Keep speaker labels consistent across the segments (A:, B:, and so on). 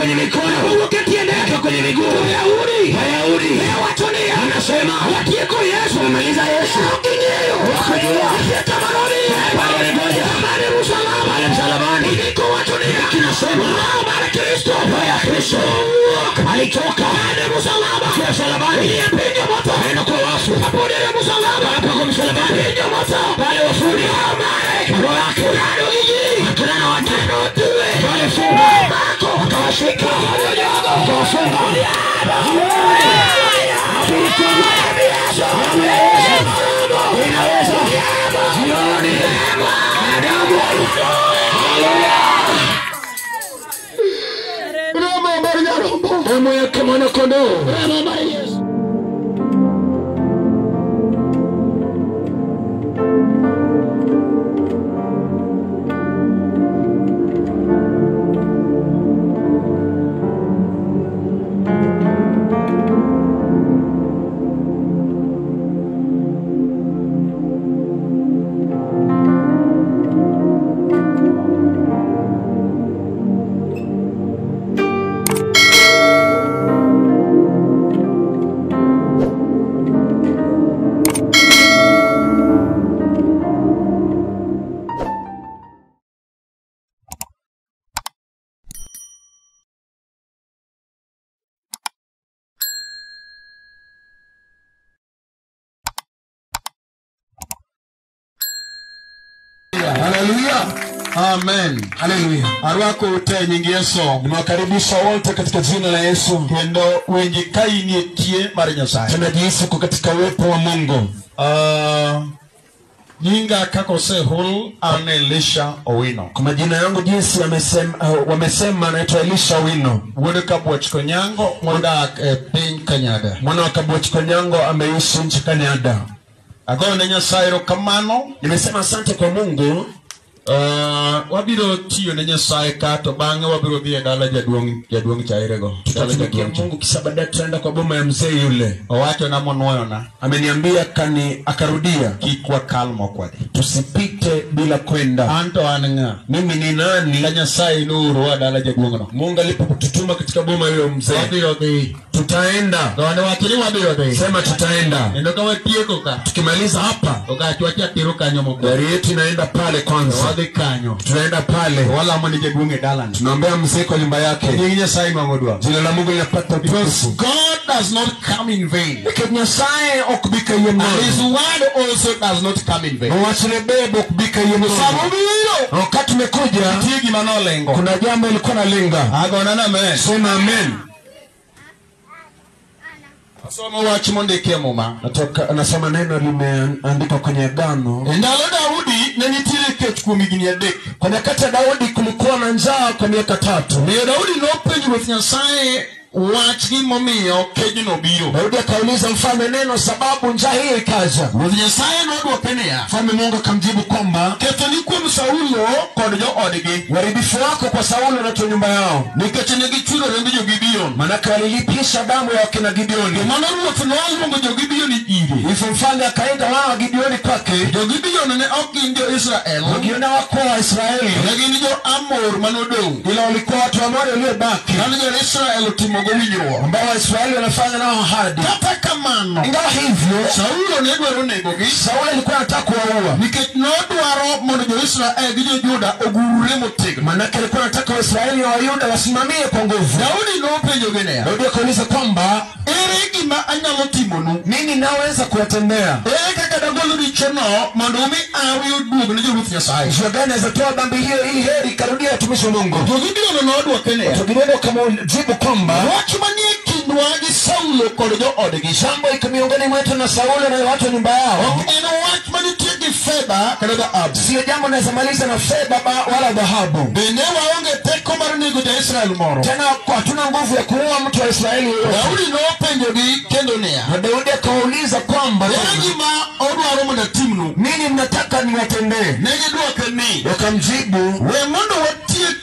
A: kwenye mikono, akiwa kwenye miguu. Wayahudi wanasema wamemaliza Yesu, wakajua pale ngoja pale msalabani. Kinasema roho ya Kristo alitoka akiwa msalabani, aenda kwa wafu, hapo kwa msalabani pale wafuni, roho yake akilana na watu wale funga, akawashika, akawafunga. Inaweza jioni damu. Damu yake mwana kondoo.
B: Haleluya. Amen.
A: Haleluya.
B: Arwako ute nying Yesu.
A: Nimewakaribisha wote katika jina la Yesu.
B: Kendo winji ka in e tie mar Nyasaye.
A: Tunajihisi uko katika uwepo wa Mungu.
B: Nyinga kaka osehul an Elisha Owino.
A: Kwa majina yangu jinsi wamesema naitwa Elisha Owino.
B: Wuod Kabuoch Konyango modak e piny Kanyada.
A: Mwana wa Kabuoch Konyango ameishi nchi Kanyada.
B: Agone Nyasaye erokamano.
A: Nimesema asante kwa Mungu.
B: Wabiro tiyo ne Nyasaye ka to bang'e wabiro dhi e dala jaduong' chairego.
A: Tutatumikia Mungu kisha baadaye tutaenda kwa boma ya mzee yule.
B: Owachona monuoyona.
A: Ameniambia kani akarudia.
B: Kik wakal mok wadhi.
A: Tusipite bila kwenda.
B: An to an ng'a?
A: Mimi ni nani?
B: Ka Nyasaye noorowa dala jaduong'no.
A: Mungu alipotutuma katika boma yule mzee.
B: Wabiro dhi.
A: Tutaenda.
B: Gone wacho ni wabiro dhi.
A: Sema tutaenda.
B: Kendo ka watieko ka.
A: Tukimaliza hapa,
B: Ogachwa cha tero kanyo mokwongo.
A: gari yetu inaenda pale kwanza.
B: Wadhi kanyo.
A: Tunaenda pale.
B: Walamo ni jaduong' e dalano.
A: Tunaombea mzee kwa nyumba yake.
B: Nying Nyasaye nwang'o duong'.
A: Jina la Mungu linapata
B: Because
A: utukufu.
B: God does not come in vain.
A: Nikech Nyasaye ok bi kayiem
B: And his
A: nono.
B: word also does not come in vain.
A: Wachne bebe ok bi kayiem nono.
B: Sama obiro,
A: Wakati umekuja,
B: nitie gima nolengo.
A: kuna jambo ilikuwa nalenga.
B: Agona na amen.
A: Sema amen.
B: Asomo wach mondiki e Muma.
A: Natoka nasoma neno limeandikwa kwenye Agano.
B: E ndalo Daudi ne nitiere kech kuom higni 3.
A: Kwa nyakati ya Daudi kulikuwa na njaa kwa miaka 3.
B: Omiyo Daudi nopenjo Ruoth Nyasaye wach gimomiyo kejno biro.
A: Daudi akauliza mfalme neno sababu njaa hiyo ikaja.
B: Ruoth Nyasaye nodwoke niya,
A: Mfalme Mungu akamjibu kwamba
B: kethoni kuom Saulo kod joodgi,
A: uharibifu wako kwa Saulo na watu wa nyumba yao,
B: nikech ne gichulo remb jo-Gibeon.
A: manake walilipisha damu ya wakina Gideoni.
B: To mano ruoth noluongo jo-Gibeon ire.
A: Hivyo mfalme akaita wana wa Gideoni kwake.
B: Jo-Gibeon ne ok gin jo-Israel,
A: Gideoni hawakuwa Waisraeli,
B: ne gin jo-Amor manodong',
A: ila walikuwa watu wa Amori waliobaki,
B: mane jo-Israel otimogo winjruok.
A: ambao Waisraeli wanafanya nao ahadi.
B: Kata kamano,
A: Ingawa hivyo,
B: Saulo ne dwaro negogi
A: Sauli alikuwa anataka kuwaua,
B: nikech nodwaro mondo jo-Israel gi jo-Juda ogurre motegno.
A: manake alikuwa anataka Waisraeli na Wayuda wasimamie kwa nguvu.
B: Daudi nopenjogi niya,
A: Daudi akauliza kwamba
B: ere gima anyalo timonu?
A: nini naweza kuwatendea?
B: Ere kaka dagol richono mondo umi awi oduog ne joruoth Nyasaye?
A: Njia gani naweza toa dhambi hiyo ili heri ikarudia watumishi wa Mungu?
B: Jo-Gibeon nodwoke niya,
A: Gideoni akamjibu kwamba
B: wach manie kindwa gi Saulo kod joodgi
A: jambo iko miongoni mwetu na Saulo na watu wa nyumba yao
B: ok en wach manitie gi fedha kata dhahabu.
A: sio jambo naweza maliza na fedha wala dhahabu.
B: Bende waonge teko mar nego ja-Israel moro.
A: Tena hatuna nguvu ya kuua mtu wa Israeli yeyote.
B: Daudi nopenjogi kendo niya,
A: Na Daudi akawauliza kwamba
B: ere gima odwaro mondo atimnu?
A: nini mnataka niwatendee?
B: Ne gidwoke ni,
A: Wakamjibu,
B: we mondo watiek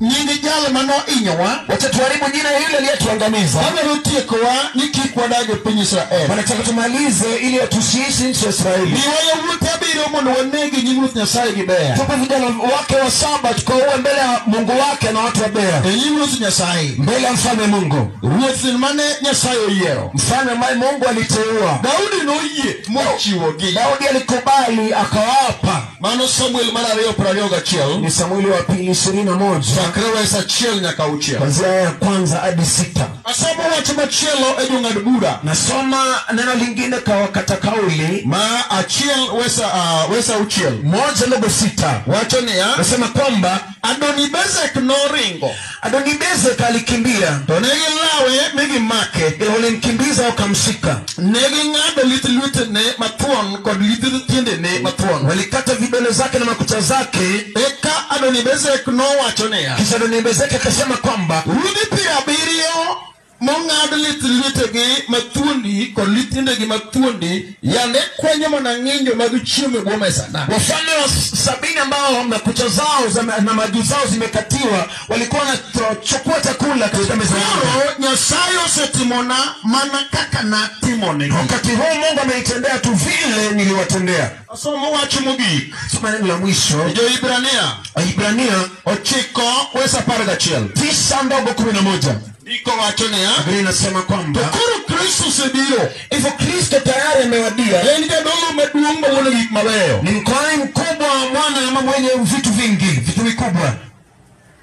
B: Nying jal manohinyowa.
A: Wacha tuharibu jina yule aliyetuangamiza.
B: Wadwaro tiekowa ni kik wadag e piny Israel.
A: Wanataka tumalize ili tusiishi nchi ya Israeli.
B: Miwa yawuote abiriyo mondo wanegi nying Ruoth Nyasaye Gibea.
A: Tupe vijana wake wa 7 tukaue mbele ya Mungu wake na watu wa Bea.
B: E nyim Ruoth Nyasaye.
A: Mbele ya mfalme Mungu.
B: Ruoth mane Nyasaye oyiero.
A: Mfalme ambaye Mungu aliteua.
B: Daudi noyie mochiwogi.
A: Daudi alikubali akawapa.
B: Mano Samuel mar 2:21.
A: Ni Samueli wa pili 21.
B: Chakre wes 1 nyaka 6.
A: Kuanzia ya kwanza hadi 6.
B: Asomo wach machielo e jong'ad bura.
A: Nasoma neno lingine kwa wakata kauli.
B: Ma 1 wes 6.
A: 1:6.
B: Wacho niya.
A: Nasema kwamba
B: Adonibezek noringo.
A: Adonibezek alikimbia.
B: To ne gilawe mi gimake.
A: Walimkimbiza wakamshika.
B: Ne ging'ado lith lwetene mathuon kod lith tiendene mathuon.
A: Walikata vidole zake na makucha zake.
B: Eka Adonibezek nowacho niya.
A: Kisha Adonibezek akasema kwamba
B: ruodhi 70 mong'ad lith lwetegi mathuondi kod lith tiendegi mathuondi yande kwenyo mana ng'injo mag chiemo e bwo mesana.
A: Wafalme wa 70 ambao makucha zao na maji zao zimekatiwa walikuwa wanachukua chakula katika meza yao.
B: Nyasaye osetimona mana kaka natimonegi.
A: Wakati huu Mungu amenitendea tu vile niliwatendea.
B: Asomo wach mogik.
A: Soma neno la mwisho.
B: Jo-Ibrania.
A: Ibrania
B: 9 wes 11.
A: 9:11.
B: Ndiko wacho niya.
A: Biblia inasema kwamba
B: koro Kristo osebiro.
A: Hivyo Kristo tayari amewadia.
B: En jadolo maduong' mawuono gik mabeyo.
A: Ni mkuhani mkubwa, mwana ama mwenye vitu vingi, vitu vikubwa.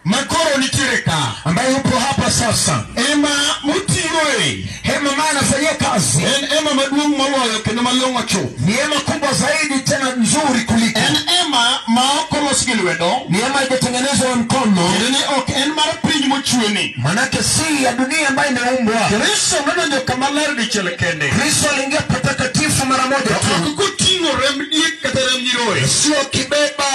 B: Makoro nitiere ka.
A: Ambaye yupo hapa sasa.
B: Ema motiyoe.
A: Hema maana anafanyia kazi.
B: En ema maduong' moloyo kendo malong'o chuth.
A: Ni hema kubwa zaidi tena nzuri kuliko.
B: En ema ma ok olos gi lwedo.
A: Ni hema haijatengenezwa na mkono.
B: Kendo ni ok en mar piny mochweni.
A: Manake si ya dunia ambayo imeumbwa.
B: Kristo nodonjo kama ler dichiel kende.
A: Kristo aliingia patakatifu mara moja tu.
B: Ok koting'o remb diek kata remb nyiroye.
A: Sio kibeba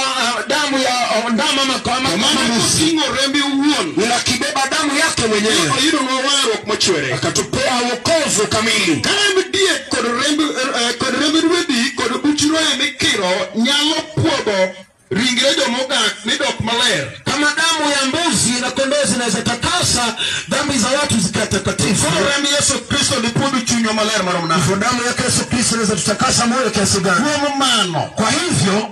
A: damu ya ndama ama
B: mana koting'o rembe owuon.
A: Ila kibeba damu yake mwenyewe.
B: Oyudonwa warruok mochwere.
A: Akatupea wokovu kamili.
B: Ka remb diek kod remb rwedhi kod buch roye mikiro nyalo puodho ringre jomogak midok maler.
A: Kama damu ya mbuzi na kondoo zinaweza takasa dhambi za watu zikatakatifu.
B: Koro remb Yesu Kristo dipuodho chunywa maler marom nade?
A: Hivyo damu yake Yesu Kristo inaweza tutakasa moyo kiasi gani?
B: Kuom mano.
A: Kwa hivyo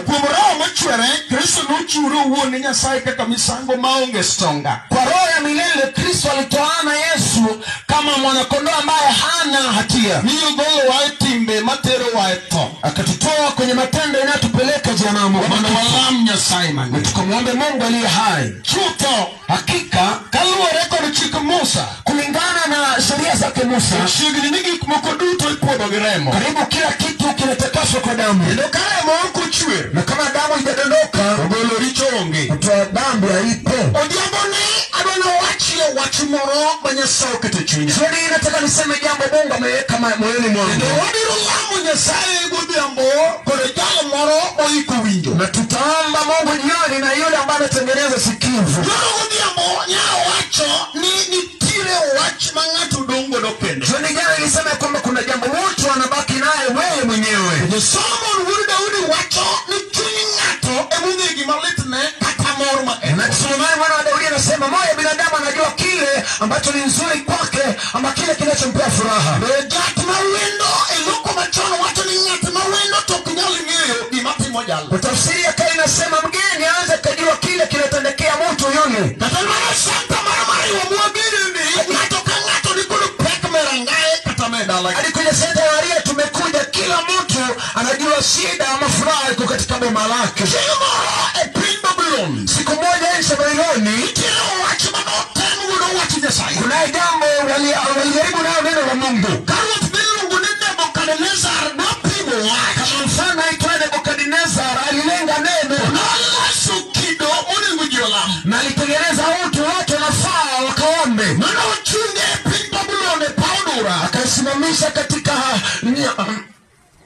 B: kuom roho mochwere Kristo nochiwore owuon ne Nyasaye kaka misango maonge songa.
A: Kwa roho ya milele Kristo alitoana Yesu kama mwanakondoo ambaye hana hatia.
B: Mi ogolowa e timbe materowa e tho.
A: Akatutoa kwenye matendo yanayotupeleka jehanamu.
B: Mondo walam Nyasaye mangima.
A: Tukamwombe Mungu aliye hai.
B: Chutho
A: hakika
B: kaluwore kod chik Musa,
A: kulingana na sheria zake Musa,
B: chiegni ni gik moko duto ipuodho gi remo.
A: Karibu kila kitu kinatakaswa kwa damu.
B: Kendo ka remo ok ochwer,
A: na kama damu haijadondoka,
B: ogolo richo onge.
A: Kutoa dhambi haipo.
B: Odhiambo ni adwa wachie wach moro ma Nyasaye oketo e chunya.
A: Jioni hii nataka niseme jambo Mungu ameweka moyoni mwangu.
B: Kendo wabiro lamo Nyasaye godhiambo kod jal moro moiko winjo.
A: Na tutaomba Mungu jioni na yule ambaye ametengeneza sikivu.
B: Joro godhiambo nyawacho ni nitiere wach ma ng'ato dong' godo kende.
A: Jioni jana nilisema kwamba kuna jambo mtu anabaki naye wewe mwenyewe.
B: Solomon wuod Daudi wacho ni chuny ng'ato ema ong'eyo gima litne kata mor ma en.
A: Na Sulemani mwana wa Daudi anasema moyo wa binadamu anajua kile ambacho ni nzuri kwake ama kile kinachompea furaha.
B: Jat ma wendo e loko machon wacho ni ng'at ma wendo to ok nyal ng'eyo gima timo jalo.
A: Kwa tafsiri ya kale inasema mgeni aanze kujua kile kinatendekea mtu yule.
B: Kata mana santa mar mariwo mwageno ni ng'ato ka ng'ato nikod pek merangae kata me dalagi.
A: Hadi kwenye senta ya Maria tumekuja, kila mtu anajua shida ama furaha iko katika boma lake.
B: Chieng' moro e piny Babulon,
A: siku moja nchi ya Babiloni,
B: nitiere wach manotem godo wach Nyasaye.
A: Kunaye jambo walijaribu nayo neno la Mungu.
B: Ka ruoth miluongo ni Nebukadnezar nopimo wach.
A: Kama mfalme aitwaye Nebukadnezar alilenga neno.
B: Noloso kido monego ji olam.
A: Na alitengeneza utu watu wanafaa wakaombe.
B: Manochunge e piny Babulon e paw Dura.
A: Akaisimamisha katika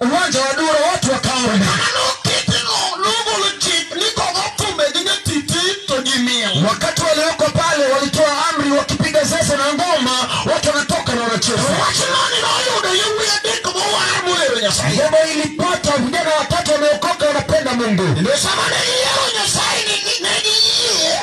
A: uwanja wa Dura watu wakaombe.
B: Manoketeno nogolo chik ni kogo thumbe gi nyatiti to ji miel.
A: Wakati walioko pale walitoa amri wakipiga zeze na ngoma, watu wanatoka na wanacheza.
B: Wachno ni noyudo yawuoyi adek mowar mohero Nyasaye.
A: Jambo ilipata vijana watatu wameokoka wanapenda Mungu.
B: Kendo sama ne giyiero Nyasaye ne giyie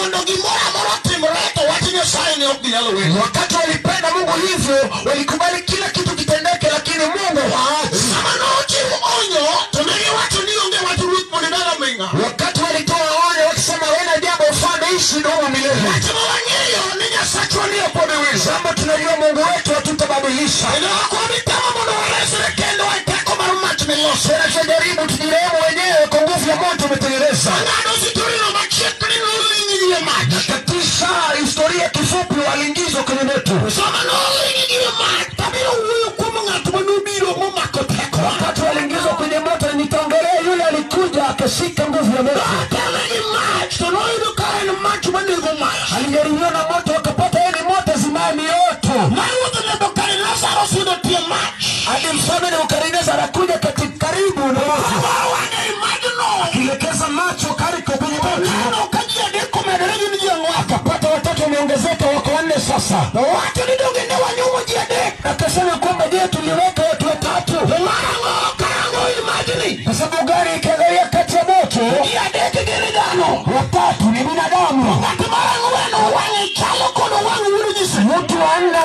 B: mondo gimoro amora timore to wach Nyasaye ne ok ginyalo weyo.
A: Wakati walipenda Mungu hivyo, walikubali kila kitu kitendeke, lakini Mungu haachi.
B: Sama nochiwo onyo to ne giwacho ni onge wach ruoth mondo idag aming'a.
A: Wakati walitoa onyo wakisema wena jambo ufalme ishi dumu milele.
B: Wach ma wang'eyo ni Nyasachwa ni ok wabi wilo.
A: Jambo tunajua Mungu wetu hatutabadilisha.
B: Kendo ok wabi temo mondo waresre kendwa e teko mar mach miloso.
A: Tena tunajaribu tujirehemu wenyewe kwa nguvu ya moto umetengeneza.
B: Ang'ado sitorino machiegni noling'igi e mach.
A: Nakatisha historia kifupi, waliingizwa kwenye moto.
B: Sama noling'igi e mach tabiro wuoyo kuom ng'at manobiro momako teko.
A: Wakati waliingizwa kwenye moto, nitaongelea yule alikuja akashika nguvu ya moto.
B: Noteme gi mach to noyudo ka en mach manego mach.
A: Alijaribiwa na moto akapata yeye ni moto zimaye mioto.
B: Ma ruoth Nebukadneza osudo tie mach.
A: Hadi mfalme Nebukadneza anakuja katika karibu na moto.
B: Samoro wang'e i majno.
A: Akielekeza macho karibu kwenye moto.
B: Neno ka ji adek omedore gin ji ang'wen.
A: Akapata watatu wameongezeka wako wanne sasa.
B: To wacho ni donge ne wanyuomo ji adek.
A: Akasema kwamba je, tuliweka watu watatu?
B: To marang'o karang'o i majni?
A: Kwa sababu gari ikiangalia kati ya moto,
B: Ji adek gin dhano.
A: watatu ni binadamu.
B: Ng'at mar ang'wen wang'e chalo kod wang' wuod Nyasaye.
A: Mtu wa nne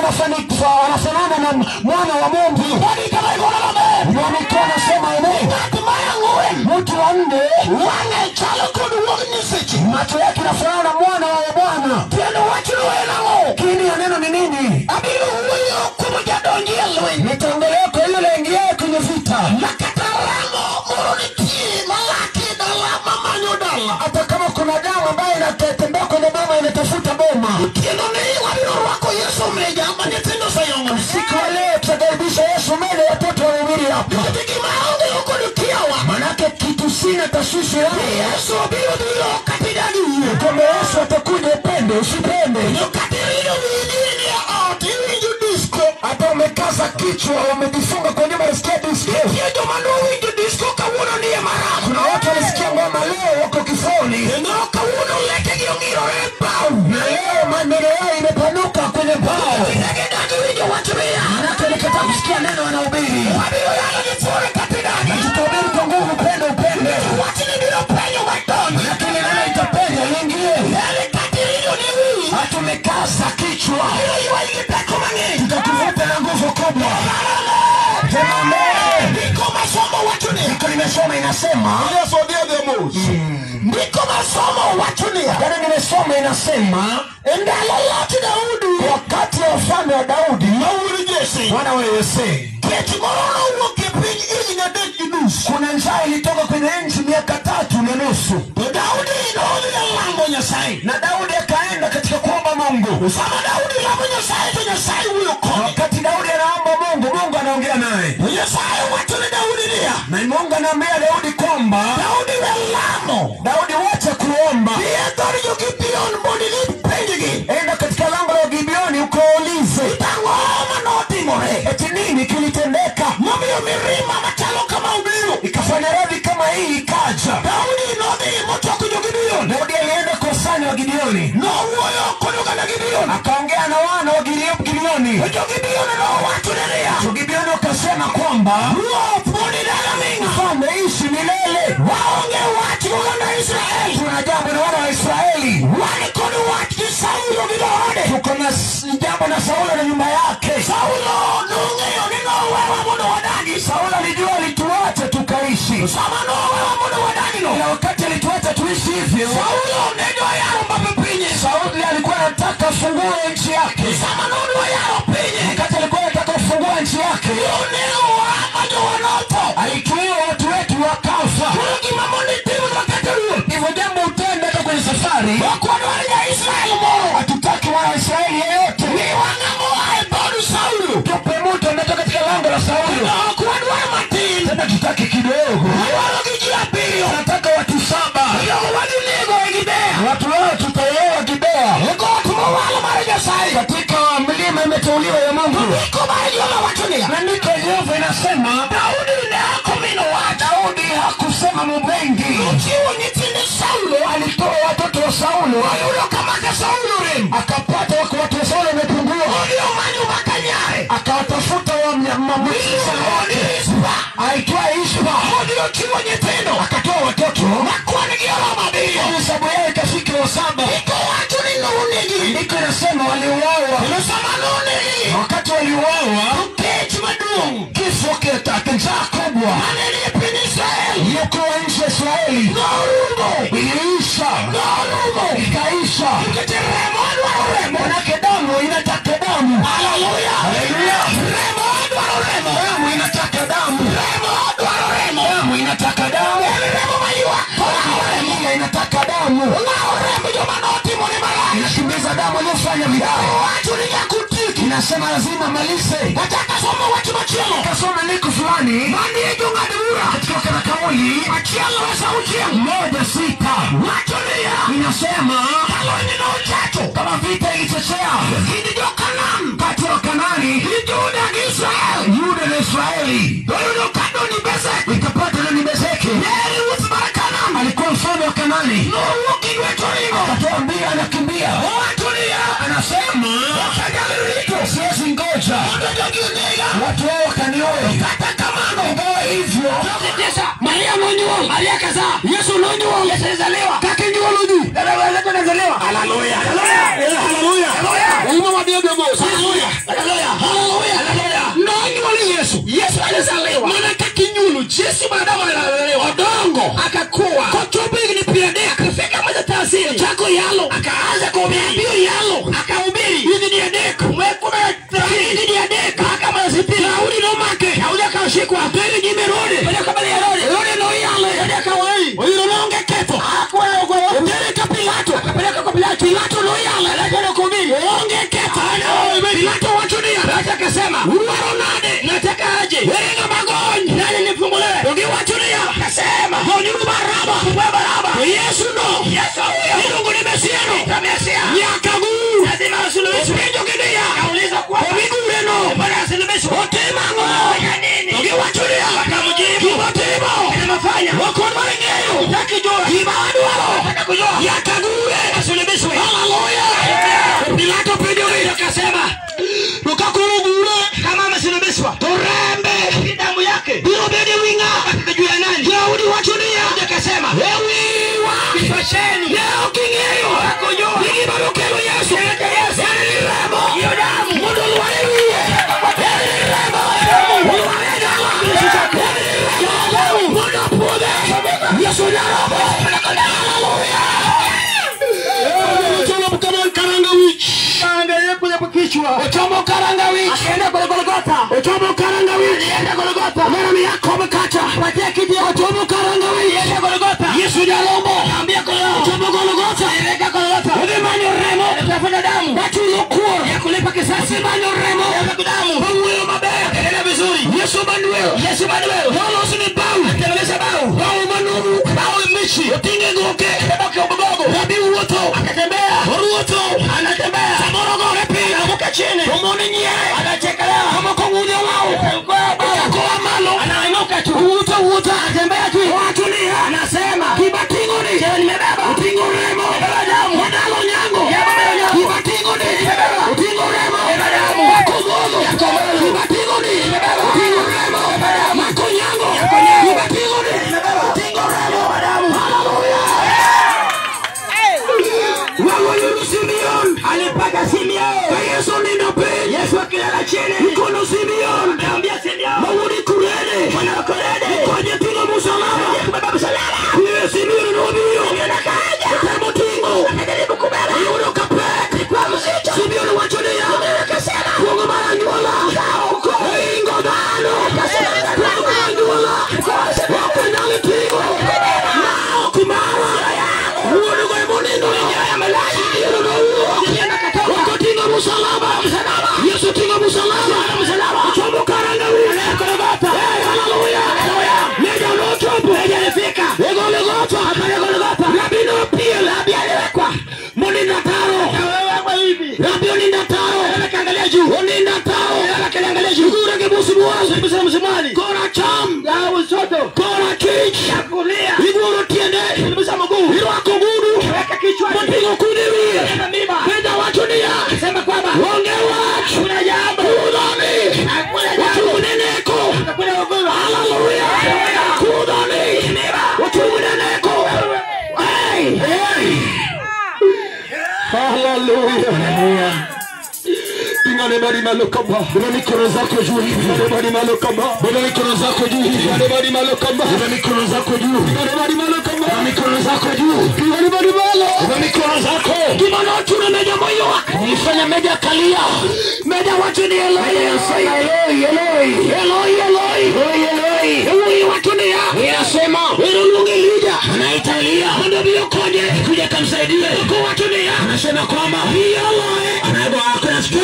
A: anafanana na mwana wa Mungu.
B: Badi kama igoro maber.
A: Ndio mikono sema amen.
B: Ng'at mar ang'wen
A: Mtu wa nne
B: wang'e chalo kod wuod Nyasaye.
A: macho yake yanafanana na mwana wa Bwana.
B: Tiend wachno en ang'o?
A: Kiini ya neno ni nini?
B: Abiro wuoyo kuom jadonji e lweny.
A: Nitaongelea kwa yule aingiaye kwenye vita.
B: Ma kata ramo moro nitie malak e dala mamanyo dala.
A: Hata kama kuna damu ambayo inatembea kwenye boma inatafuta boma.
B: Otieno ni wabiro rwako Yesu meja ma nyithindo oseyong'o.
A: Usiku wa leo tutakaribisha Yesu mbele watoto wahubiri hapa.
B: Nikech gima aonge kod kiawa.
A: Manake kitu sina tashwishi yangu.
B: Yesu biro biro kata idagi wuok.
A: Kwamba Yesu atakuja upende usipende.
B: To kata irido wiyi e ot iwinjo disco.
A: Hata umekaza kichwa umejifunga kwa nyumba unasikia disco.
B: Nitie joma nowinjo disco kawuono ni e marach.
A: Kuna watu walisikia ngoma leo wako kifoni.
B: Kendo kawuono lekegi ong'irore e bao.
A: Na leo maneno yao imepanuka kwenye bao.
B: Negidagi winjo wach miya.
A: Manake walikataa kusikia neno wanahubiri.
B: Wabiro yalo gi fuore kata idagi.
A: Na tutahubiri kwa nguvu, upende upende.
B: Wachni biro penyo madonji.
A: Lakini neno itapenya iingie.
B: Yani kata irido ni wiyi.
A: Hata umekaza kichwa.
B: Biro ywayi gi teko mang'eny.
A: Tutakuvuta na nguvu kubwa. Sema amen.
B: Ndiko masomo wacho niya.
A: Ndiko nimesoma inasema.
B: Yesu odhi mos. Ndiko masomo wacho niya.
A: Jana nimesoma inasema
B: E ndalo loch Daudi.
A: wakati wa ufalme wa Daudi
B: Ma wuod Jesse.
A: mwana wa Yese,
B: Kech moro nowuok e piny higni adek gi nus.
A: kuna njaa ilitoka kwenye nchi miaka 3.5.
B: To Daudi nodhi e lamo Nyasaye.
A: Na Daudi akaenda katika kuomba Mungu.
B: Sama Daudi lamo Nyasaye to Nyasaye wuoyo kode.
A: Wakati Daudi anaomba Mungu, Mungu anaongea naye.
B: To Nyasaye wacho ne Daudi niya.
A: Na Mungu anaambia Daudi kwamba
B: Daudi we lamo.
A: Daudi, wacha kuomba.
B: Dhi e dhood jo-Gibeon mondo idhi ipenjgi.
A: Enda katika lango la Gibeoni ukaulize,
B: Ang'o manotimore?
A: eti nini kilitendeka
B: Momiyo mirima machalo kama obiro.
A: ikafanya radhi kama hii ikaja.
B: Daudi nodhi mochoko jo-Gibeon.
A: Daudi alienda kusanya wa Gideoni,
B: Nowuoyo kod oganda Gibeon.
A: akaongea na wana wa Gideoni.
B: To jo-Gibeon nowachone niya.
A: Jo Gibeoni wakasema kwamba
B: Ruoth mondo idag aming'a.
A: mfalme ishi milele.
B: Waonge wach gi oganda Israel.
A: Tuna jambo na wana wa Israeli,
B: Wan kod wach gi Saulo gi dhoode.
A: tuko na jambo na Saulo na nyumba yake.
B: Saulo nong'eyo ni nowewa mondo wadagi.
A: Saulo alijua alituacha tukaishi,
B: Sama nowewa mondo wadagi no.
A: na wakati alituacha tuishi hivyo,
B: Saulo ne dwa yaro bape pinye.
A: Sauli alikuwa anataka afungue nchi yake.
B: Sama nodwa yaro pinye.
A: Wakati alikuwa anataka kufungua nchi yake,
B: Nonegowa ma jowa notho.
A: alituua watu wetu wakafa.
B: Koro gima mondo itim wakati ruoth.
A: Hivyo jambo utende hata kwenye safari,
B: Ok wadwar ja-Israel moro.
A: hatutaki mwana wa Israeli yeyote.
B: Miwa ng'ama oa e dhood Saulo.
A: Tupe mtu anatoka katika lango la Saulo,
B: Ok wadwar matin.
A: tena tutaki kidogo,
B: Wadwaro gi ji abiriyo.
A: tunataka watu 7.
B: Jogo wadhi nego e Gibea.
A: Watu wao tutaoa Gibea,
B: E got mowal mar Nyasaye.
A: katika mlima imeteuliwa ya Mungu.
B: Ndiko mar Jehova wacho niya.
A: Na ndiko Yehova inasema
B: Daudi ne ok omino wach.
A: Daudi hakusema mengi,
B: Nochiwo nyithinde Saulo.
A: alitoa watoto wa Saulo,
B: Oyudo kama ka Saulo rem.
A: akapata wako watu wa Saulo wamepungua,
B: Odhi omanyo maka nyare.
A: akawatafuta wa mnyamamwisha
B: Miluongo ni Rispa.
A: aitwaye Ishpa,
B: Odhi ochiwo nyithindo.
A: akatoa watoto
B: Ma kwan gi oromo abiriyo.
A: hesabu yao ikafika wa 7.
B: Ndiko wacho
A: Maandiko yanasema waliuawa. Wakati waliuawa, kifo njaa kubwa iliyokuwa nchi ya Israeli iliisha, ikaisha. Manake damu inataka damu. Haleluya! Damu inataka damu. Damu inataka damu. Familia inataka damu. Inakimbiza damu iliyofanya vibaya. Inasema lazima malize. Kasoma niko fulani katika kauli 1:6 inasema kama vita ilichochea kati ya Kanaani, Yuda na Israeli, ikapata Adoni-Bezeki. Alikuwa mfalme wa Kanaani, akatoa mbio, anakimbia, anasema siwezi ngoja watu wao wakanioe. Ingawa hivyo,
C: Maria nonyuol, Maria kazaa, Yesu nonyuol, Yesu alizaliwa, kaka nyuolo juu, dada wetu anazaliwa. Haleluya, haleluya, haleluya, haleluya. Uma mabibi mos, haleluya, haleluya, haleluya, haleluya. Nonyuol Yesu, Yesu alizaliwa. Maana kaka nyuolo, Yesu mwanadamu alizaliwa. Odongo akakua. Kochopo ni piradek, akafika moja taasili. Chako yalo, akaanza kuhubiri. Bio yalo, akahubiri. Hivi ni adek, mwekuma hivi ni adek, kama sitini. Daudi no make, Daudi akashikwa. Tena jimerudi. Peleka mbele ya Herode. Herode no yale. Herode akawai. Huyo nonge ketho. Hakuwa kwa peleka Pilato. Akapeleka kwa Pilato. Pilato no yale. Alikuwa kuhubiri. Onge ketho. Pilato wachunia. Pilato akasema, "Uwaro nade? Nataka aje. Wewe magoni. Nani nifunguliwe?" Ungewachunia. Akasema, "Gonyuru Baraba. Fungua Baraba." Yesu no. Yesu huyo. Mungu ni Mesia no. Mesia. Nyakagu. Lazima asuluhishwe. Penjo kidia. Kauliza kwa miguu no. Mbona asuluhishwe? Otema ngo. Nini? Ungewachunia. Akamjibu. Otema. Anafanya. Wako marengeyo. Hutaki jua. Kibaadwaro. Nataka kujua. Yakague. Asulubishwe. Haleluya. Pilato penjo kidia akasema, "Tukakurugure kama amesulubishwa. Torembe damu yake. Biro bede winga juu ya nani?" Daudi wachunia. Akasema, "Wewe kifasheni. Leo kingeyo. Hakujua. Nikibarukelo Yesu. Yesu ni remo. Hiyo damu. Mundu luwalewie. Ni remo. Yesu ni remo. Haleluya. Kichwa. Ochomo karanga wiki. Akaenda kule Golgotha. Ochomo karanga wiki. Alienda Golgotha. Mara yako mkacha. Patia kiti. Ochomo karanga wiki. Alienda Golgotha. Yesu jalombo. Akaambia Golgotha. Ochomo Golgotha. Alienda Golgotha. Ulimani remo. Alitafuta damu. Watu lokuwa ya kulipa kisasi. Ulimani remo. Ya damu. Huyo mabaya. Akaendelea vizuri. Yesu Manuel. Yesu Manuel. Wala usini bau. Atengeneza bau. Bau manumu. Bau mbichi. Utinge goke. Baki ubogogo. Rabi uoto. Akatembea. Uoto. Anatembea. Samorogo repi. Chini. Umoni nye. Anachekelea. Kama kongunya wao. Kwa malo. Anainuka tu. Uta uta. Anatembea tu. Watu ni. Anasema. Kibatingo ni. Cheo nimebeba. Utingo remo. Nimebeba damu. Wadalo nyango. Kibatingo ni. Nimebeba. Utingo remo. Nimebeba damu. Makogogo. Kibatingo ni. Nimebeba. Utingo remo. Nimebeba damu. Makonyango. Kibatingo ni. Nimebeba. Utingo remo. Nimebeba damu. Haleluya. Wewe Simeon. Alipata Simeon. Yesu ni peni. Yesu akilala chini. Mkono Simeon. Akamwambia Simeon. Mauli kurene. Mwana wa kurene. Mkoje tingo msalaba. Kubeba msalaba. Yeye Simeon ndio. Simeon akaja. Akamutingo. Akajaribu kubeba. Yule kapeti kwa mzito. Simeon wachonia. Simeon akasema. Kuongo mara nyola. Huko. Ingo dano. Akasema. Kuongo mara nyola. Wako nalo tingo. Nao kumara. Uone kwa monendo. Simeon akatoka. Tingo msalaba. Msalaba. Yesu tingo msalaba. Msalaba. Chomo karanga wewe. Golgotha. Haleluya. Haleluya. Meja unochopo. Meja alifika. Golgotha. Hapana Golgotha. Rabi no pia. Rabi aliwekwa. Muninda taro. Wewe hivi. Rabi uninda taro. Wewe kaangalia juu. Uninda taro. Wewe kaangalia juu. Gura gebusu buazu. Gebusu msumari. Kora cham. Ya usoto. Kora kich. Ya kulia. Iguru tiende. Gebusu mguu. Irwako gudu. Weka kichwa. Mpigo kudiwi. Penda watu nia. Sema kwamba onge watu. Kuna jambo. Kudani. Watu uneneko. Haleluya. Kudani. Watu uneneko. Hey. Hey.
B: Hallelujah.
A: Haleluya.
B: Beba
A: mikono zako juu hivi. Beba mikono zako juu hivi. Beba mikono zako juu. Beba mikono zako juu. Beba mikono zako. Nilifanya meja kalia.
C: Meja watu ni Eloi.
A: Eloi, Eloi.
C: Eloi, Eloi.
A: Eloi, Eloi.
C: Eloi watu ni ya.
A: Ninasema
C: Eloi Elija.
A: Anaita Elia.
C: Ndio biokoje.
A: Kuja kumsaidia.
C: Kwa watu ni ya.
A: Anasema kwamba
C: Eloi.
A: Anaomba akona siku.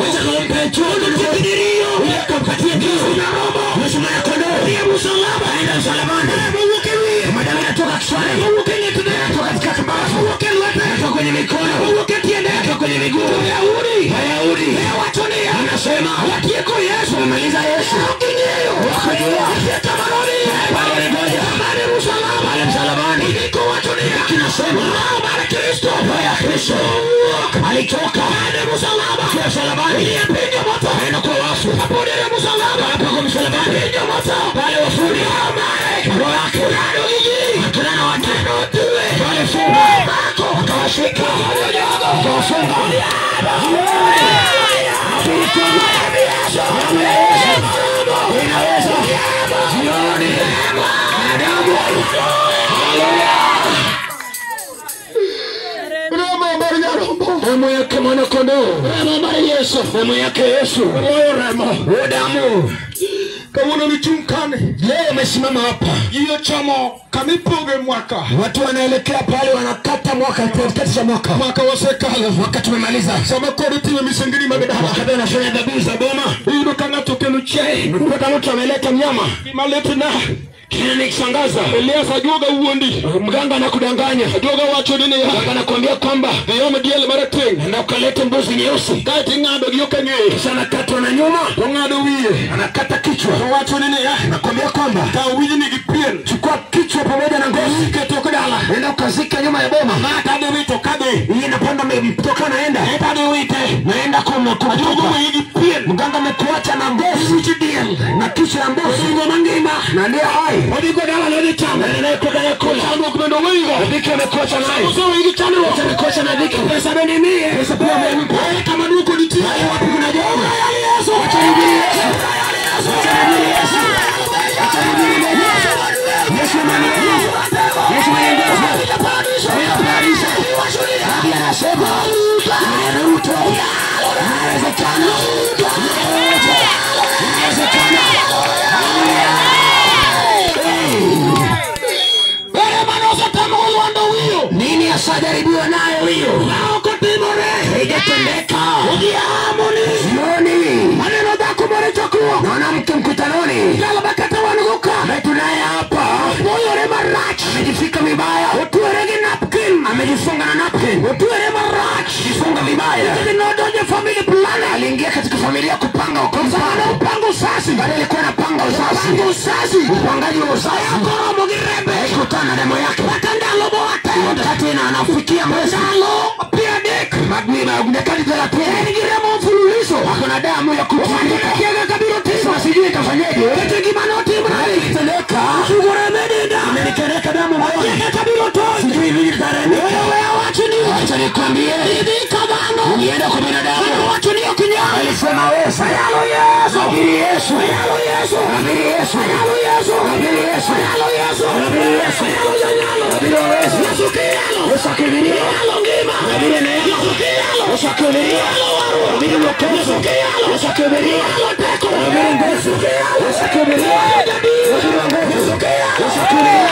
C: Weza
A: kumpa chuo
C: kidirio.
A: Akampatia kisu
C: na robo.
A: Yesu mwana kondoo.
C: Ndiye msalaba.
A: Aenda msalabani. Madamu inatoka kichwani. Inatoka katika tumbavu. Inatoka kwenye mikono. Inatoka kwenye miguu. Wayahudi.
C: Watu ni ya.
A: Anasema
C: Watieko Yesu.
A: Wamemaliza Yesu. Wakajua. Pale ngoja. Pale msalabani. Kinasema Roho ya Kristo alitoka kwa msalabani. Aenda kwa wafu. Hapo kwa msalabani. Pale wafuni. Roho yake akutana na watu. Pale funga. Akawashika. Akawafunga. Inaweza. Jioni. Adamu. Damu yake mwana kondoo. Damu yake Yesu. Damu.
B: Kawuono nichung' kane.
A: Leo umesimama hapa.
B: Iyo chamo kamipoge mwaka.
A: Watu wanaelekea pale wanakata mwaka katikati ya mwaka.
B: Mwaka wasekalo.
A: Mwaka tumemaliza.
B: Sama koro timo misengini mag dala.
A: Wakati wanafanya dhabihu za boma.
B: Iyudo ka ng'ato okelo chiaye.
A: Mpaka mtu ameleta mnyama.
B: Gima litna.
A: Kinanishangaza.
B: Elias ajuoga wuondi.
A: Mganga anakudanganya.
B: Ajuoga wacho ni niya.
A: Mganga anakuambia kwamba
B: dhi om diel marateng'
A: na ukalete mbuzi nyeusi.
B: Kaeto ing'ado gi yo kang'eye.
A: Kisha anakatwa na nyuma.
B: To ng'ado wiye.
A: Anakata kichwa.
B: To wacho ni niya.
A: Anakuambia kwamba
B: kaw wijni gi pien.
A: Chukua kichwa pamoja na ngozi.
B: Ike tok dala.
A: Nenda ukazike nyuma ya boma.
B: Ma kadhi wito kadhi.
A: Hii inapanda mtoka naenda.
B: Kadhi wite.
A: Naenda kwa
B: Ajuoga wiyi gi pien.
A: Mganga amekuacha na ngozi.
C: Wich diel.
A: Na kichwa ya mbuzi.
C: Ringo mangima.
A: Na ndiye hai.
C: Odhi go dala nodhi chamo.
A: Na anayekula kula.
B: Chandruok bende oweyigo.
A: Dhiki amekuacha naye.
B: Oseweyi gi chandruok.
A: Amekuacha na dhiki.
C: Pesa bende imiye.
A: Pesa pia amempa.
B: Ere kama duoko nitie.
A: Hayo wapi kuna jawabu? Wacha nihubiri Yesu. Wacha nihubiri Yesu. Wacha nihubiri Yesu. Yesu mwenye nguvu. Yesu mwenye nguvu. Paradiso. Nabii anasema Ruto. Inawezekana. Inawezekana. Nini asajaribiwa nayo hiyo? Haijatendeka. Jioni. Naona mtu mkutanoni. Tunaye hapa. Amejifika vibaya. Amejifunga na napkin. Jifunga vibaya. Aliingia katika familia kupanga ukomza. Baada alikuwa anapanga uzazi. Upangaji wa uzazi. Alikutana na demo yake. Wakati na anafikia mwezi. Dakika 30. Wako na damu ya kutiririka. Sijui itafanyaje. Ilitendeka. Imenikereka damu moyoni. Sijui vipi itaharibika. Acha nikwambie. Ulienda kwa binadamu. Alisema wewe. Nabii Yesu. Nabii Yesu. Nabii Yesu. Nabii Yesu. Nabii Yesu. Yesu akibiria. Nabii neema. Yesu akibiria. Nabii wokovu. Yesu akibiria. Nabii nguvu. Yesu akibiria. Nabii nguvu. Yesu akibiria.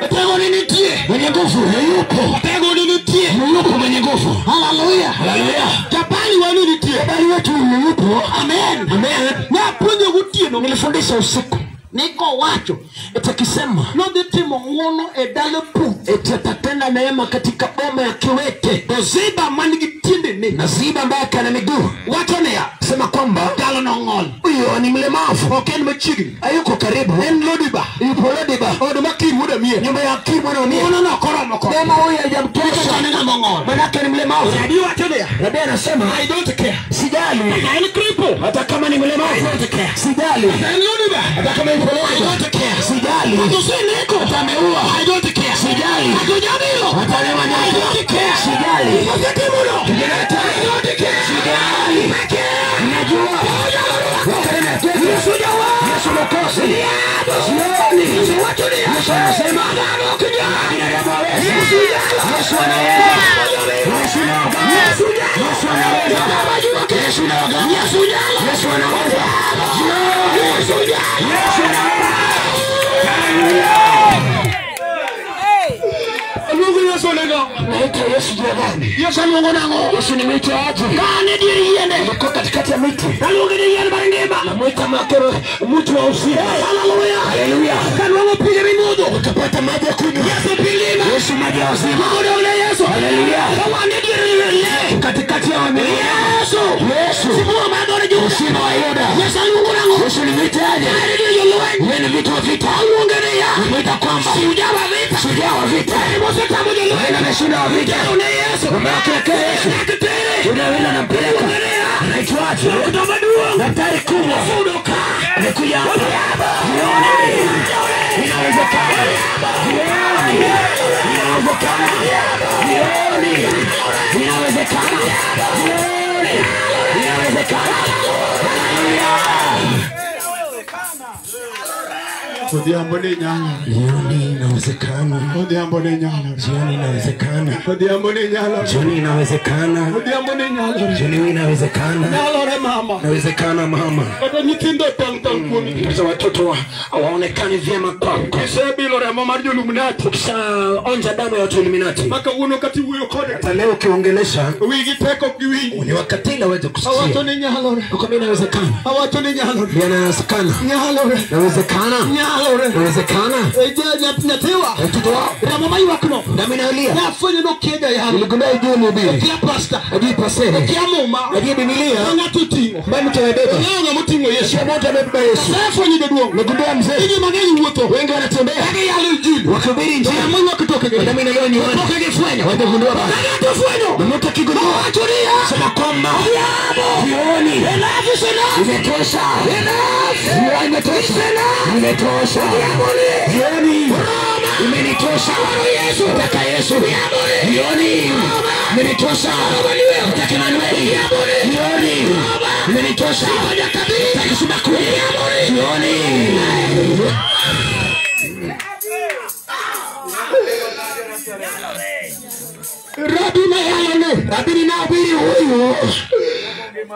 C: Tego ninitie.
A: Mwenye nguvu yupo.
C: Tego ninitie.
A: Yupo mwenye nguvu.
C: Haleluya.
A: Haleluya.
C: Jabali wenu nitie.
A: Jabali wetu yupo.
C: Amen.
A: Amen.
C: Napuonjo gotieno.
A: Nilifundisha usiku.
C: Niko wacho.
A: Etakisema
C: nodhi timo ng'wono e dala pur.
A: Eti atatenda neema katika boma ya kiwete.
C: To Ziba man gi tiendene.
A: Na Ziba ambaye kana miguu.
C: Wacho niya.
A: Sema kwamba
C: Jalo nong'ol.
A: Huyo ni mlemavu.
C: Ok en machiegni.
A: Hayuko karibu.
C: En Lodiba.
A: Yupo Lodiba.
C: Od Makir wuod Amiel.
A: Nyumba ya Makir mwana wa Amiel.
C: Ng'wono no ok oromo kode.
A: Neema huyu haijamtosha.
C: Nikech en ng'ama ong'ol.
A: Manake ni mlemavu.
C: Rabi wacho niya.
A: Rabi anasema
C: I don't care.
A: Sijali.
C: Hata en cripple.
A: Hata kama ni mlemavu.
C: I don't care.
A: Sijali.
C: Hata en Lodiba.
A: Hata kama yupo Lodiba.
C: I don't care.
A: Sijali.
C: Hata usineko.
A: Hata ameua.
C: I don't care.
A: Sijali. Yesu anaweza. Yesu anaweza. Yesu anaweza. Yesu anaweza. Yesu anaweza. Yesu anaweza. Naitwa Yesu jirani. Yesu aluongo. Yesu nimeitwa aje? Kane diriene. Niko katikati ya miti. Aluongo diriene barangeba. Namuita makero mtu wa usiku. Haleluya. Haleluya. Kaluongo pige mimodo. Utapata maji ya kunywa. Yesu pilima. Yesu maji ya uzima. Mungu Yesu. Haleluya. Kawane diriene. Katikati ya miti. Yesu. Yesu. Sibua madore juu. Usima wa Yuda. Yesu aluongo. Yesu nimeitwa aje? Wewe ni vitu vita. Aluongo ya. Nimeita kwamba shujaa wa vita. Shujaa wa vita. Wewe ameshinda wa vita. Yesu. Umewekea Yesu. Yule anampeleka. Anaitwaje? Daktari kubwa. Amekuja hapa. Jioni. Inawezekana. Jioni. Inawezekana. Jioni. Inawezekana. Jioni. Inawezekana.
D: Odhiambo ni nyalo.
A: Jioni inawezekana.
D: Odhiambo ni nyalo.
A: Jioni inawezekana.
D: Odhiambo ni nyalo.
A: Jioni inawezekana.
D: Odhiambo ni nyalo.
A: Jioni inawezekana.
D: Nyalo re mama.
A: Inawezekana mama.
D: Kata nyithindo tang tang kuomi.
A: Sasa watoto hawaonekani vyema kwako.
D: Kisebilo remo mar Illuminati.
A: Ukishaonja damu ya watu Illuminati.
D: Maka uno kati wuoyo kode.
A: Hata leo ukiongelesha
D: wigi teko giwinji.
A: Ni wakati ile uweze kusikia.
D: Hawacho ni nyalo.
A: Uko mimi inawezekana.
D: Hawacho ni nyalo.
A: Inawezekana.
D: Nyalo.
A: Inawezekana.
D: Nyalo.
A: Inawezekana.
D: Nyathiwa.
A: Mtoto wao.
D: Remo maywakno.
A: Damu inalia.
D: Nafwenyo nokia ya.
A: Niligundua ujue mhubiri.
D: Kia pastor.
A: Ajui pastor.
D: Kia muma.
A: Ajui Biblia.
D: Ng'ato oting'o.
A: Mbona mtu amebeba?
D: Ng'ato moting'o Yesu.
A: Mtu amebeba Yesu.
D: Nafwenyo jaduong'.
A: Nigundua mzee.
D: Ji mang'eny wuotho.
A: Wengi wanatembea.
D: Giyalo injili.
A: Wakihubiri injili.
D: Remo ywak tokegi.
A: Damu inalia ni watu.
D: Tokegi fwenyo.
A: Wamegundua baba.
D: Ng'ato fwenyo.
A: Mtu akigundua. Sema kwamba jioni.
D: Enough is enough.
A: Imetosha.
D: Enough.
A: Imetosha. Imetosha. Jioni. Imenitosha.
D: Yesu.
A: Nataka Yesu. Jioni. Imenitosha. Nataka Emanueli. Jioni. Imenitosha. Nataka Sumaku. Jioni.
D: Rabi mayalone.
A: Rabi ninahubiri huyu.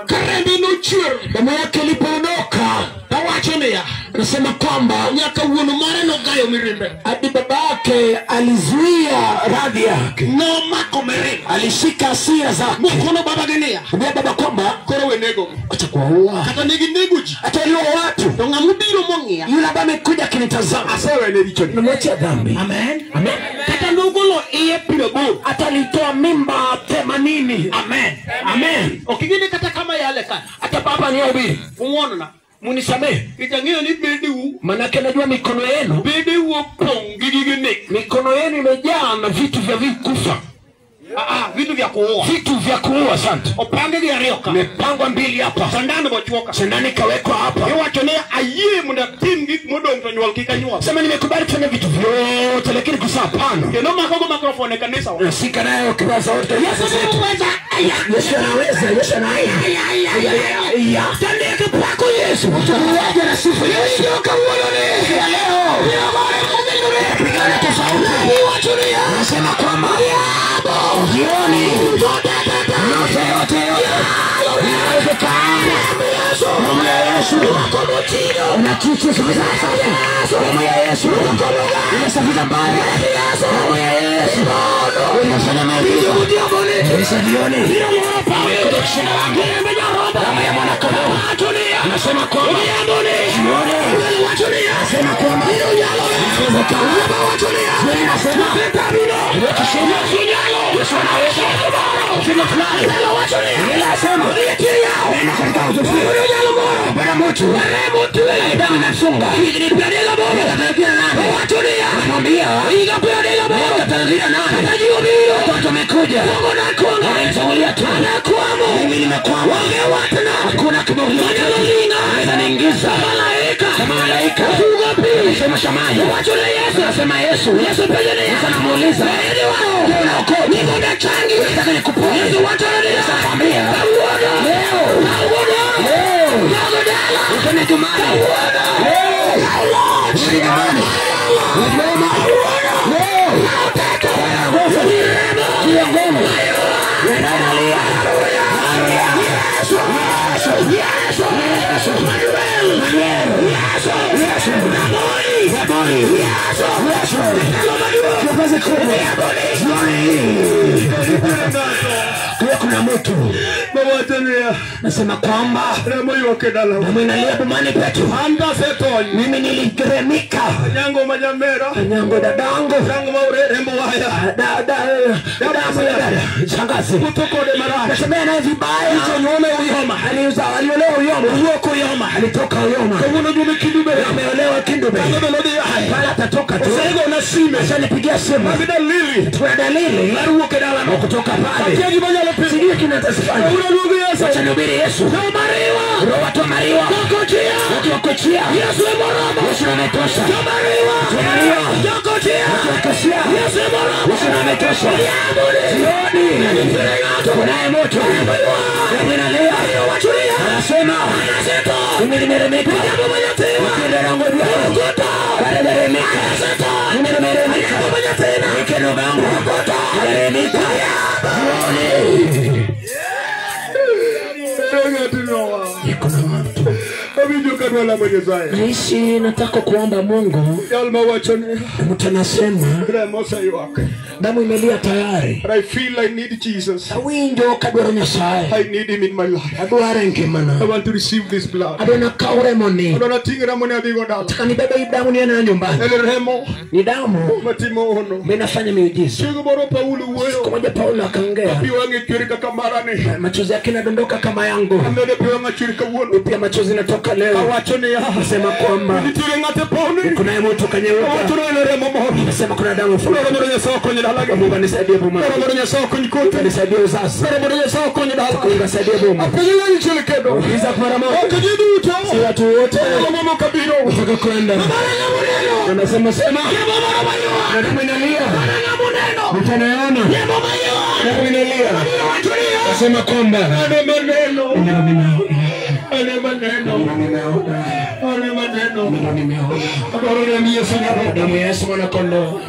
D: Karembe nochwer.
A: Damu yake ilipoondoka.
D: Awacho niya.
A: Anasema kwamba
D: nyaka wuon mare nogayo mirimbe.
A: Hadi babake alizuia radhi yake.
D: Nomako mirimbe.
A: Alishika hasira zake.
D: Mokono babagi niya.
A: Mwambia baba kwamba
D: koro we nego.
A: Acha kuwaua.
D: Kata negi nego ji.
A: Hata walio watu.
D: To ng'ama obiro mong'iya.
A: Yule ambaye amekuja akinitazama.
D: Asewene richoni.
A: Nimemwachia dhambi.
D: Amen.
A: Amen.
D: Kata nogolo iye 80.
A: Hata alitoa mimba 80.
D: Amen.
A: Amen.
D: Ok ing'e kata kama yale ka.
A: Hata baba niyahubiri.
D: Ung'wonona.
A: Munisamehe.
D: Nikang'eyo ni bedeu.
A: Manake najua mikono yenu.
D: Bedeu opong' gi gige nek.
A: Mikono yenu imejaa na vitu vya vikufa.
D: Vitu vya kuua.
A: Vitu vya kuua, asante.
D: Opange gi ariyo ka.
A: Imepangwa mbili hapa.
D: Sandano bochuoka.
A: Sindano ikawekwa hapa.
D: Iwacho ni ayie mondo atim gik modong' to nyuol kik anyuol.
A: Sema nimekubali kufanya vitu vyote lakini kuzaa hapana.
D: Kendo makogo microphone e kanisa wa.
A: Nasika nayo kipaza wote.
D: Yesu anaweza.
A: Yesu anaweza. Yesu anaweza.
D: Tandika pako Yesu.
A: Tuwaje na sifa Yesu. Ya leo. Pigana tofauti. Nasema kwamba jioni yote yote inawezekana. Damu ya Yesu inakichwa sasa. Damu ya Yesu inasafisha mbaya. Damu ya Yesu inafanya maajabu. Yesu jioni damu ya mwana kondoo inasema kwamba jioni inasema kwamba inawezekana. Inasema Yesu anaweza. Inasema nenda katika utukufu. Bwana mtu damu inafunga. Anamwambia watoto wamekuja. Wananitangulia tu. Mimi nimekwama. Hakuna kiburi. Anaweza niingiza kama malaika. Anasema shamani. Anasema Yesu. Yesu anamuuliza, unaokoka? Nataka nikuponye. Yesu akamwambia, leo leo utende jumani. Leo utende jumani. Leo Yesu. Yesu. Yesu. Kiongozi kubwa. Jioni. Kuna mtu nasema kwamba damu inalia bomani petu. Mimi niligeremika. Nyango dadangu. Damu ya dada shangazi. Nasemea naye vibaya. Aliolewa Uyoma. Alitoka Uyoma. Ameolewa Kindube. Pale atatoka tu. Ashanipigia simu. Tuna dalili kutoka pale. Sijui kinachofanya. Wacha nihubiri Yesu. Roho watu wa Mariwa. Watu wa Kochia. Yesu ametosha. Watu wa Kochia. Yesu ametosha. Jioni. Kunaye moto. Damu inalia. Anasema mimi nimeremeka. Nimeremeka. Nimeremeka. Mikono yangu nimeremeka. Jioni. Naishi nataka kuomba Mungu. Mtu anasema damu imelia tayari.
D: I feel I need Jesus.
A: Awinjo kadwaro Nyasaye.
D: I need him in my life.
A: Adware ngimana.
D: I want to receive this blood.
A: Adona kaure moni.
D: Adona tingira moni adhigo dala.
A: Nataka nibebe hii damu niende nayo nyumbani.
D: Ele remo.
A: Ni damu.
D: Matimo ono.
A: Mimi nafanya miujiza.
D: Siku moro Paulo wuoyo.
A: Siku moja Paulo akaongea.
D: Pi wang'e chwer kaka marani.
A: Machozi yake yanadondoka kama yangu.
D: Amede pi wang'a chwer kawuono.
A: Pia machozi yanatoka leo.
D: Awacho niya.
A: Nasema kwamba
D: nitiere ng'ate poni.
A: Kuna mtu kanyeuka.
D: Awacho ni ele remo moro.
A: Nasema kuna damu fulani.
D: Roho moro Nyasaye okonyo dalagi.
A: Mungu anisaidie boma.
D: Roho moro Nyasaye okony kothi.
A: Nisaidie uzazi.
D: Roho moro Nyasaye okony dala.
A: Mungu asaidie boma.
D: Apenjo nyali kendo.
A: Uliza mara moja.
D: Ok ji duto.
A: Si watu wote.
D: Roho moro kabiro.
A: Nataka kwenda. Anasema sema. Na damu inalia. Mtanaona. Damu inalia. Nasema kwamba
D: ane maneno. Ane maneno. Ane maneno.
A: Damu ya Yesu mwana kondoo.